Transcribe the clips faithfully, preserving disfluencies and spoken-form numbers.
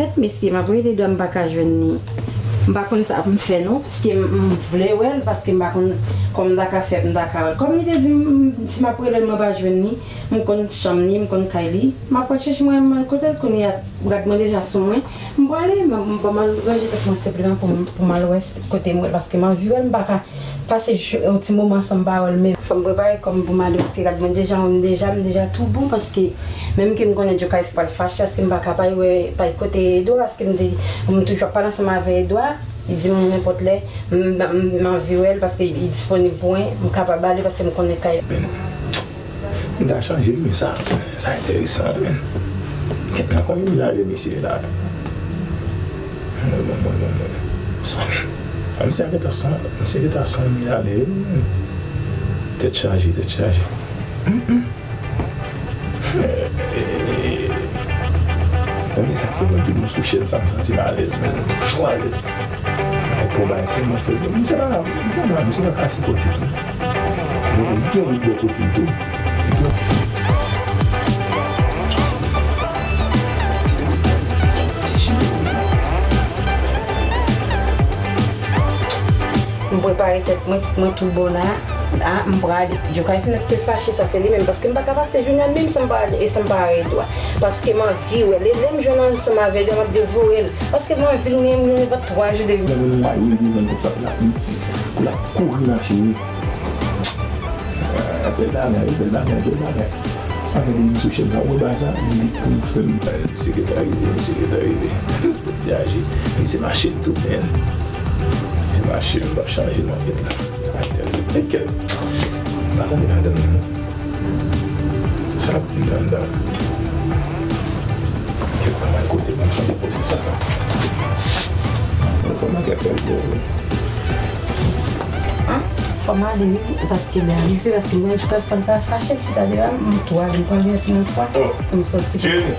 Tèt mesye, m ap rele Edwa, m pa ka jwenn li. M pa konn sa pou m fè non, paske m, m vle wè l, paske m pa konn kòman m ta ka fè pou m ta ka wè l. Kòm li te di m, m, si m ap rele l, mwen pa jwenn li, m konn chanm li, m konn kay li. M ap wè chèche mwen, mwen kote l kounye a, gad mwen deja sou mwen. M prale, m, m, m al ranje tèt mwen senpleman pou m, pou m al wè s-, kote m wè l, paske m anvi wè l, m pa ka pase jou, yon ti moman san m pa wè l menm. Fò m prepare kò m pou m ale, paske gad mwen deja, m deja, m deja tou bon, paske menm ke m konnen Djokay pral fache, paske m pa ka pa wè, pa kote Edwa, paske m te, m toujou ap pale ansanm avè Edwa, li di m nenpòt lè, m, m, m anvi wè l, paske li disponib pou mwen, m kapab ale, paske m konnen kay. M ta chanje, men sa, sa enteresan, men. Kèt nan konbyen mil ale misye la? Mwen, mwen, mwen, mwen, mwen. San mil. A, misye gentan san, misye gentan san mil ale, wi, men. Tèt chaje, tèt chaje. Hum, hum. Men sa k fè mwen di nou sou chèn sa, m santi m alèz, men. Cho alèz. Ay, konba se mwen fè. Misye pa, misye pa, misye pa ka sipòte tou. Li gen wout bò kote l tou. M prepare tèt mwen, mwen tou bon la. A, m prale. Djokay fenèt te fache, sa se li menm. Paske m pa ka pase jounen an menm san m pa ale, e san m pa wè Edwa. Paske m anvi wè l. E lè m jwenn ansanm avè Edwa, m ap devore l. Paske m anvi l, m gen, m gen twa jou depi. Mwen, mwen, mwen, mwen, mwen, konsa, l ap, l ap kouri mache, wi. Ah, bèl bagay, bèl bagay, bèl bagay. Sa fè depi m sou chèn sa, ou wè bagay sa, li pou m fè m. Misye gentan rive, misye gentan rive. Li aji. Misye mache m tou, men. Misye mache m, m p ap chanje non, kèt la. Ay, tèt, se tèt, kèt. M pa tande ladan non. Sa ap vin anndan. Kèt, mwen al kote mwen fè depoze sa la. Fò mwen kèt fè l byen. Ah, fò m ale wi, paske lè a rive, paske mwen jis pral pral fache, chita deyò a, m tou ale, m pral gen yon fwa, oh, pou m sòti. Cheri.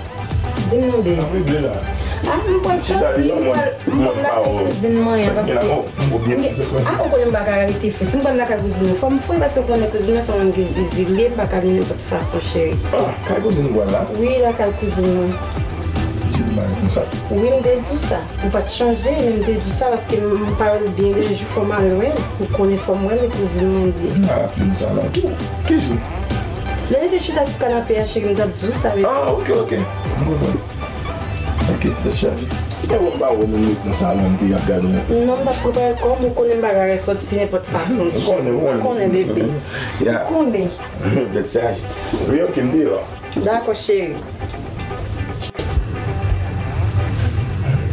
Di m non, baby. Ap regle la. Ah, m pral sòti, m pral, m pral lakay kouzin mwen an, paske m gen, ah, ou konnen m pa ka rete fre. Si m pral lakay kouzin mwen, fò m fre, paske ou konnen kouzin mwen se yon moun ki zizi li ye, m pa ka vin nenpòt fason, cheri. Ah, kay kouzin ou pral la? Wi, lakay kouzin mwen. Di m bagay konsa. Wi, m te di w sa. Ou pa t chanje, men m te di w sa, paske m, m pa wè l byen de jou, fò m al wè l. Ou konnen fò m wè l, e kouzin mwen li ye. M pa raple m sa non. Ki, ki jou? Lè nou te chita sou kanape a, cheri, m t ap di w sa, baby. Ah, ok, ok. M konprann. Ok, tèt chaje. Kite wè m pa wè moun yo nan salon, m te ap gade w. Non, m t ap prepare kò m, ou konnen m pa ka resòti nenpòt fason. Ou konnen, ou konnen. Ou konnen, baby. Ya. Ou konnen. Tèt chaje. Wi, ok, m deyò. Dakò, cheri.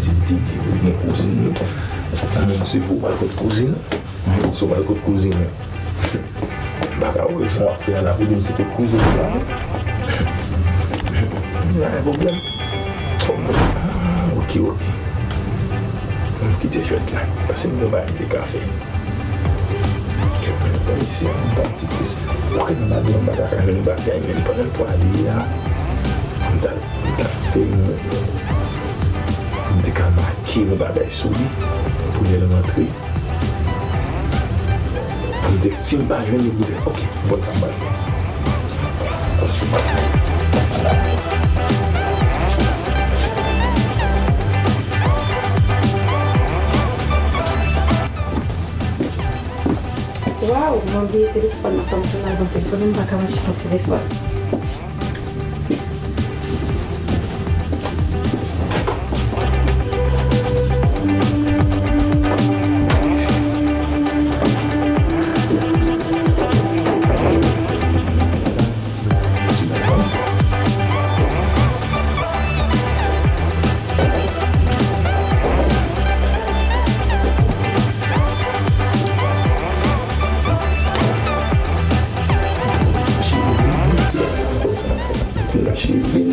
Di, di, di, wi, gen kouzin nou. Mwen, se pou w al kot kouzin ou. Si w al kot kouzin ou. M pa ka wè jan w ap fè a la pou di m se kot kouzin ou la. Pa gen pwoblèm. Ah, ok, ok. M kite jwèt la. Pase m gen bagay m te ka fè. Kèt, mwen pa isi a, m pa ti tris. Ou konnen m pa gen yon bagay, yon bagay, men pandan m pwale a, m ta, m ta fè yon, m te ka make yon bagay sou li, pou lè l rantre, pou m te, si m pa jwenn li, pou m te, ok, m konn sa m pral fè. Waw, mwen bliye telefòn mwen, fò m tounen al pran telefòn mwen, m pa ka mache san telefòn. Mwen mache vin,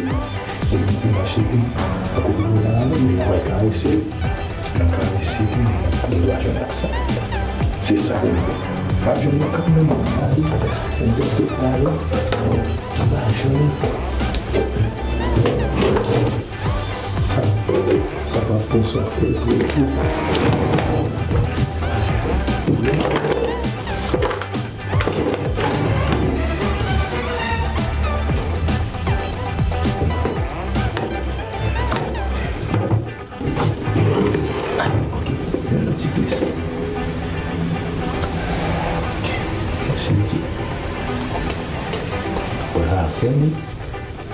mwen mache vin. Akoz mwen la, mwen pa karese. Nan karese, m gen dwa jwenn ak sa. Se sa pou m fè. M ap jwenn yo kanmenm, m ap ale, m ap deplale, m ap jwenn. Sa, sa pa bon, sa fè tou, tou. Fè li,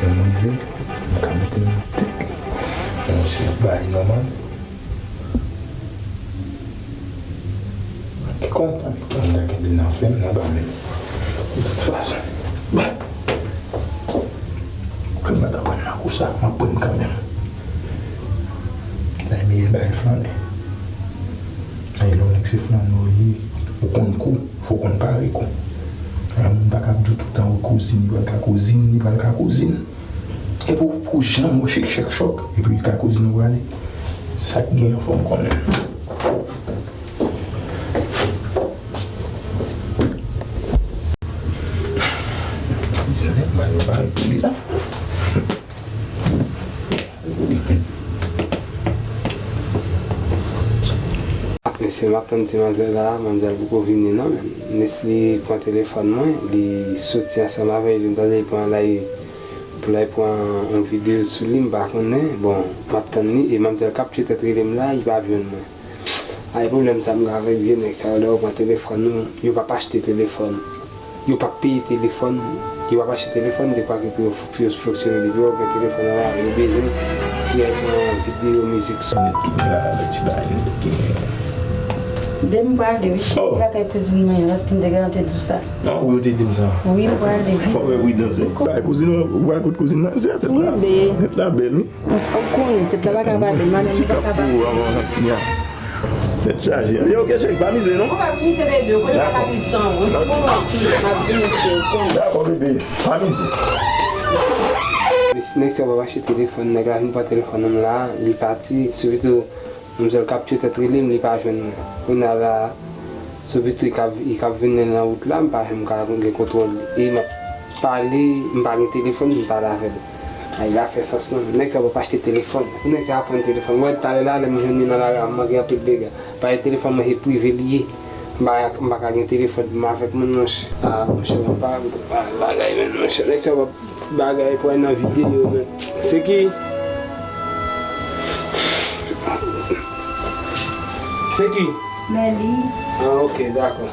lè mwen rive, m ka mete m nan tèt li. Mwen se bay nòmal. Ki kontan, m ta kenbe nan fen m nan ba men. De tout fason. Kòm m ta pran nan kou sa, m ap pran kanmenm. Ay, meyè bay flannè. Ay, lè w nèg se flannè w ye, ou konn kou, fò w konn pare kou. Ay, yon moun pa ka ap di w toutan wi kouzin, li pral ka kouzin, li pral ka kouzin. Epi w pou janm wè chèk chèk chòk, epi li ka kouzin ou prale. Sa k gen an fò m konnen. Dirèk, mwen yo pa ekri la. Mesye, m ap tann ti manzè la, manzè poko vini non, men Nesly pran telefòn mwen, li soti ansanm avè li, m tande li pran lay, pou lay pran yon videyo sou li, m pa konnen. Bon, m ap tann li, e manzè k ap tchwetèt rele m la, li pa jwenn mwen. Ay, pwoblèm sa m gen avèk vye nèg sa yo, lè yo pran telefòn nou, yo p ap achte telefòn. Yo p ap peye telefòn, yo p ap achte telefòn, dekwa ke pou yo, pou yo fonksyone li, pou yo gen telefòn nan la, yo bezwen pou yo al pran videyo mizik sou. Nèt ki gen la, avèk ti bagay nèt ki gen. Bebe, m prale wi, cheri, lakay kouzin mwen an, paske m te gentan di w sa. Non, wi, ou te di m sa. Wi, m prale wi. Fò w fè pridans wi. Bay kouzin ou, ou bay kout kouzin nan, se tèt la. Wi, bebe. Tèt la bèl wi. Ou konnen, tèt la pa ka pale, madanm li pa ka pale. Ti kap pou ou avan nya. Tèt chaje. Yo, ok, cheri, pa mize, non? Ou pa mize, bebe, ou konnen pa ka viv san ou. Ou konnen anpil, m ap vini, cheri, ou konnen. Dakò, bebe, pa mize. Nèg sa pa mache telefòn, nèg la vin pran telefòn m la, li pati, sou pito, manzè k ap tchwetèt rele m, li pa jwenn mwen. Kounye a la, sou pito, li k ap, li k ap vini nan wout la, m pa janm ka gen kontwòl. E m ap pale, m pa gen telefòn, m pale avè l. Ay, la fè sans non. Nèg sa p ap achte telefòn. Pou nèg sa pran telefòn. Mwen, talè la, lè m jwenn li nan lari a, m manke anpil dega. Paske telefòn mwen se prive li ye. M pa, m pa ka gen telefòn pou m avèk moun, monchè. Ah, monchè, mwen pa, pa bagay, men, monchè. Nèg sa p ap bagay pou al nan videyo, men. Se ki? Se ki? Meli. Ah, ok, dakò.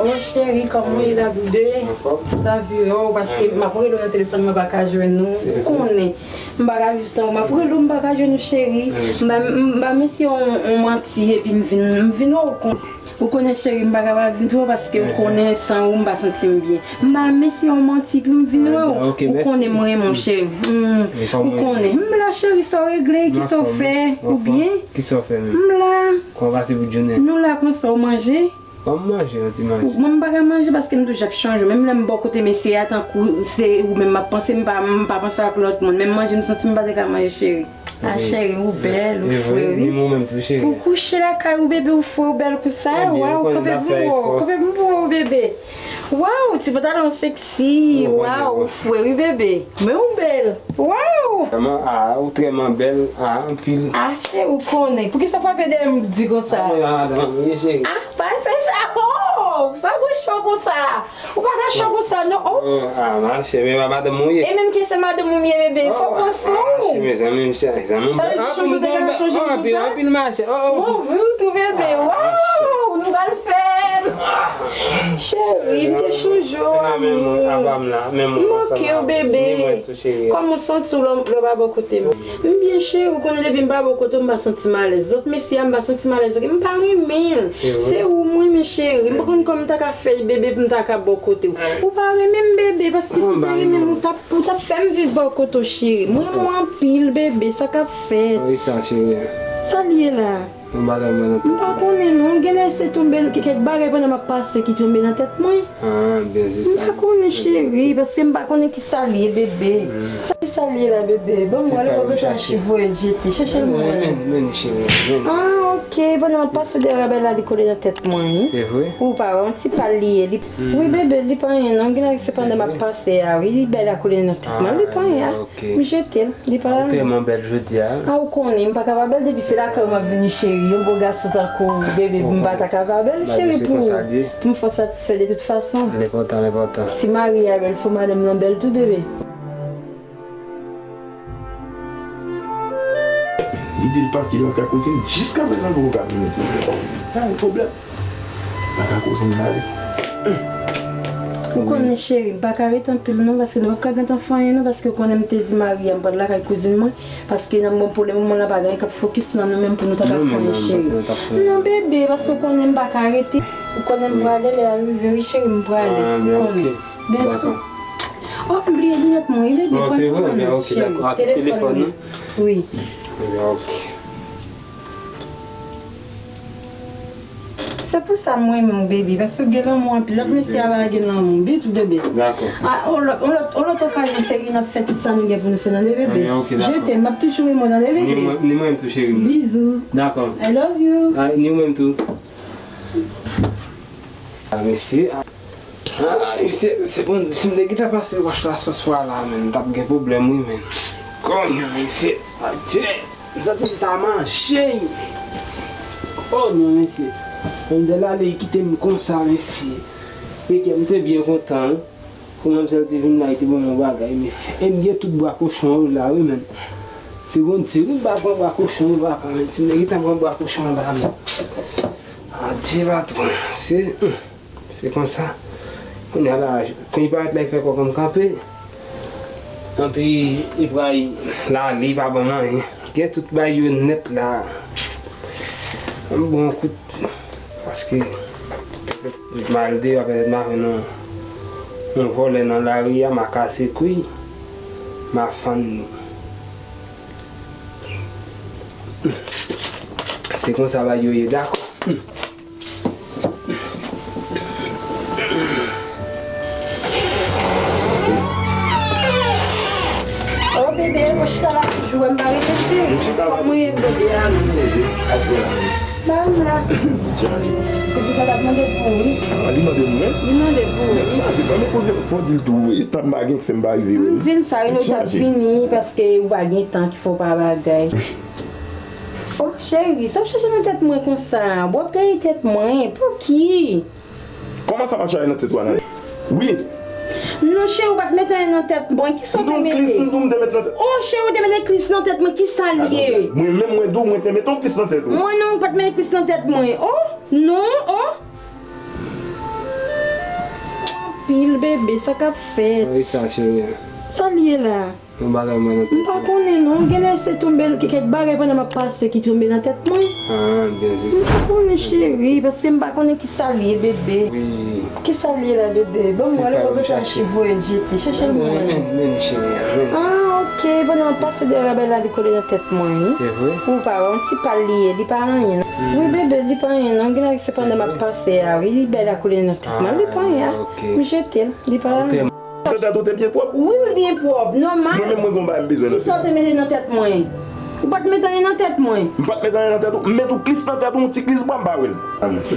Oh, cheri, kòman w ye la, bebe? Anfòm? Sa vire w, paske m ap rele w nan telefòn, mwen pa ka jwenn ou. Ou konnen, m pa ka viv san ou. M ap rele w, m pa ka jwenn ou, cheri. M ba, m ba mesye yon, yon manti, epi m vin, m vin wè w kon-, ou konnen, cheri, m pa ka pa vin twò, paske ou konnen san ou, m pa santi m byen. M ba mesye yon manti, epi m vin wè w. Ou konnen m renmen w, cheri. Ou konnen. M la, cheri, sa w regle, kisa w fè? Ou byen? Kisa w fè menm? M la. Kòman w pase bout jounen? Nou la konsa, w manje? Ban m manje yon ti manje. Mwen, m pa ka manje paske m toujou ap chanje. Menm lè m bò kote mesye a, tankou se ou menm m ap panse, m pa, m pa panse ak lòt moun. Menm manje, m santi m pa te ka manje, cheri. Ah, cheri, ou bèl, ou fre, wi. Pou kouche lakay ou, bebe, ou fre, ou bèl konsa. Waw, kanpe m pou wè w, kanpe m pou wè w, bebe. Waw, ti pantalon seksi. Waw, ou fre, wi, bebe. Men ou bèl. Waw! Vrèman, ah, ou vrèman bèl, ah, anpil. Ah, cheri, ou konnen. Poukisa w frape dèyè m di konsa? Ah, pa fè sa, oh! Sa gwo cho konsa? Ou pa ka cho konsa, non, oh! Oh, ah, machè, men madanm ou ye. E menm ke se madanm ou m ye, bebe, fò w panse w. Machè, mezanmi, mezanmi. Sa vle di chonje w te ka chonje konsa? Anpil, anpil, machè. Oh, oh. Mwen anvi w tou, bebe. Waw! Nou pral fè l. Cheri, m te chonje w, amou. M manke w, bebe. Kòman w santi w lè w pa bò kote m? M byen, cheri, ou konnen depi m pa bò kote w, m pa santi m alèz. Lòt mesye a, m pa santi m alèz ak li. M pa renmen l. Se ou m renmen, cheri. M pa konn kòman m ta ka fè, bebe, pou m ta ka bò kote w. Ou pa renmen m, bebe, paske si w te renmen m, ou t ap, ou t ap fè m viv bò kote w, cheri. M renmen w anpil, bebe, sa k ap fèt? Sa l ye la? M pa konnen non, genlè se tonbe, kèk bagay pandan m ap pase ki tonbe nan tèt mwen. Ah, byen, se sa. M pa konnen, cheri, paske m pa konnen ki sa l ye, bebe. Sa ki sa l ye la, bebe? Ban m wè, lè w bezwen achte, voye l jete. Chèche l mwen. Men, men, cheri, men. Ah, ok. Pandan m ap pase dèyè bagay la, li kole nan tèt mwen, wi. Se vre? Ou pa wè, yon ti pal li ye. Li, wi, bebe, li pa anyen non. Genlè se pandan m ap pase a, wi. Li bèl a kole nan tèt mwen. Li pa anyen, ah. M jete l. Li pa la non. Ou tèlman bèl jodi a. Ah, ou konnen, m pa ka pa bèl depi se lakay ou m ap vini, cheri. Yon bo gason tankou w, bebe, m pa ta ka pa bèl, cheri, pou, pou m fè w satisfè de tout fason. L enpòtan, l enpòtan. Si mari a bèl, fò madanm nan bèl tou, bebe. Li di l pati lakay kouzin, jiskaprezan poko ka vini. Pa gen pwoblèm. Lakay kouzin m ale. Ou konnen, cheri, m pa ka rete anpil non, paske nou p ap ka gentan fè anyen non, paske ou konnen m te di Maria m pral lakay kouzin mwen, paske nan bon, pou le moman la pa gen anyen k ap fokis nan nou menm pou nou ta ka fè anyen, cheri. Non, bebe, paske ou konnen m pa ka rete. Ou konnen m prale, lè a rive, wi, cheri, m prale. Ou konnen. Byen si. Oh, m bliye linèt mwen, wi, bebe, pran pou mwen, cheri. Telefòn mwen. Wi. Se pou sa m renmen w, bebe, paske w gen lanmou anpil. Lòt mesye a pa gen lanmou. Bizou, bebe. Dakò. A, on lòt, on lòt, on lòt okazyon, cheri, n ap fè tout sa nou gen pou nou fè, tande, bebe? Ebyen, ok, dakò. Je t'aime, m ap toujou renmen w, tande, bebe? Ni mwen, ni mwen tou, cheri. Bizou. Dakò. I love you. A, ni mwen tou. A, mesye. A, mesye, se bon, si m te gentan pase wòch la sòs fwa la, menn, m t ap gen pwoblèm, wi, menn. Kounye a, mesye. Adje. M santi m ta manje. Oh non, mesye. Manzè la ale kite m konsa, mesye. Mesye, m te byen kontan, wi. Pou manzè te vin la, li te ban m yon bagay, mesye. E m gen tout bwa kochon yo la, wi, menn. Se bon, se wi, m pa pran bwa kochon yo, papa, menn. Si m te gentan pran bwa kochon la, menn. Adje, patwon. Se, hmm. Se konsa. Kounye a la, kan li parèt la, li fè kòkòm kanpe. Anpi, li pral la, li pa ban m anyen. Gen tout bagay yo nèt la. M bon kout. Paske, petèt, m al deyò, petèt m a jwenn yon, yon vòlè nan lari a, m a kase kou l, m a fann li. Se konsa bagay yo ye, dakò. Oh, bebe, mwen chita la toujou, wè m pa rete, cheri. Kòman w ye, bebe a? Ba m la. Pitit la t ap mande pou ou, wi. Ah, li mande pou mwen? Li mande pou ou, wi. Sa, se pa mwen poze, fò w di l tou, e tan m pa gen k fè m pa rive, wi. M di l sa, wi, nou t ap vini, paske ou pa gen tan ki fè w pa bagay. Oh, cheri, sa w chache nan tèt mwen konsa? Bon, w ap gaye tèt mwen. Pouki? Kòman sa pa chache nan tèt ou, Anna? Wi. Non, cheri, ou pa t mete anyen nan tèt mwen. Kisa w te mete? M di w klis, m di w m te mete nan tèt. Oh, cheri, ou te mete klis nan tèt mwen. Kisa l ye? Mwen menm, mwen di w, mwen te mete yon klis nan tèt ou. Mwen non, ou pa t mete klis nan tèt mwen. Oh, non, oh. Anpil, bebe, sa k ap fèt? Sa l ye la? Yon bagay mwen nan tèt mwen. M pa konnen non, genlè se tonbe, kèk bagay pandan m ap pase ki tonbe nan tèt mwen. Ah, byen di. M pa konnen, cheri, paske m pa konnen kisa l ye, bebe. Wi. Kisa l ye la, bebe? Ban m wè, lè w ap reflechi, voye l jete. Chèche l pou mwen. Men, men, cheri, men. Ah, ok, pandan m ap pase dèyè a, bagay la, li kole nan tèt mwen, wi. Se vre? Ou pa wè, yon ti pal li ye, li pa anyen. Wi, bebe, li pa anyen non. Genlè se pandan m ap pase a, wi, bagay la kole nan tèt mwen. Li pa anyen, ah. M jete l, li pa anyen. Klis nan tèt ou te byen pwòp? Wi, l byen pwòp, nòmal. Mwen menm, mwen gon bagay m bezwen nan tèt. Kisa w te mete nan tèt mwen? Ou pa t mete anyen nan tèt mwen. M pa t mete anyen nan tèt ou. M mete yon klis nan tèt ou, yon ti klis bwa, m pa wè l.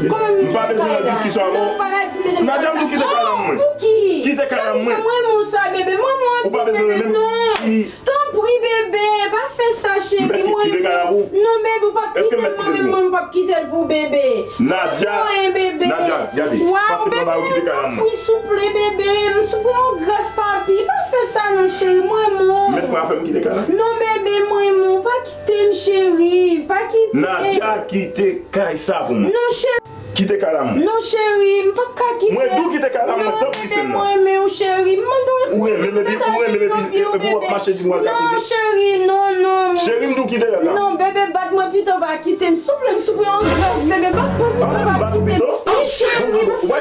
Kòman m pa bezwen nan diskisyon avè w. Nadja, m di w kite kay la mwen. Kite kay la mwen. Mwen, mwen sa, bebe, mwen, mwen. Ou pa bezwen menm. Tanpri, bebe, pa fè sa, cheri mwen. Kite kay la pou ou? Non, bebe, ou p ap kite l, mwen menm, mwen, m p ap kite l pou bebe. Nadja, Nadja, gade, pase pran ba yo, kite kay la mwen. Tanpri, souple, bebe, m souple yon gras, papi, pa fè sa non, cheri, mwen, mwen. Mèt mwen a fè m kite kay la? Non, bebe, mwen, mwen, pa kite m, cheri, pa kite. Nadja, kite kay sa pou mwen. Non, cheri. Kite kay la mwen. Non, cheri, m p ap ka kite. Mwen di w kite kay la mwen, tanpri, sè m nan. Mwen renmen w, cheri. M mande w. Ou renmen m epi, ou renmen m epi, epi w ap mache di m w al ka kouzin. Non, cheri, non, non. Cheri, m di w kite kay la. Non, bebe, bat mwen pito, pa kite m. Souple, m souple, yon gras, bebe, bat mwen pito, pa kite m. Wi, cheri,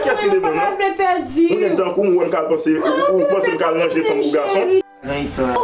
paske mwen menm m pa vle pèdi. Ou nèg tankou m, ou wè m ka panse, ou, ou panse m ka ranje fanm pou gason. Nan istwa.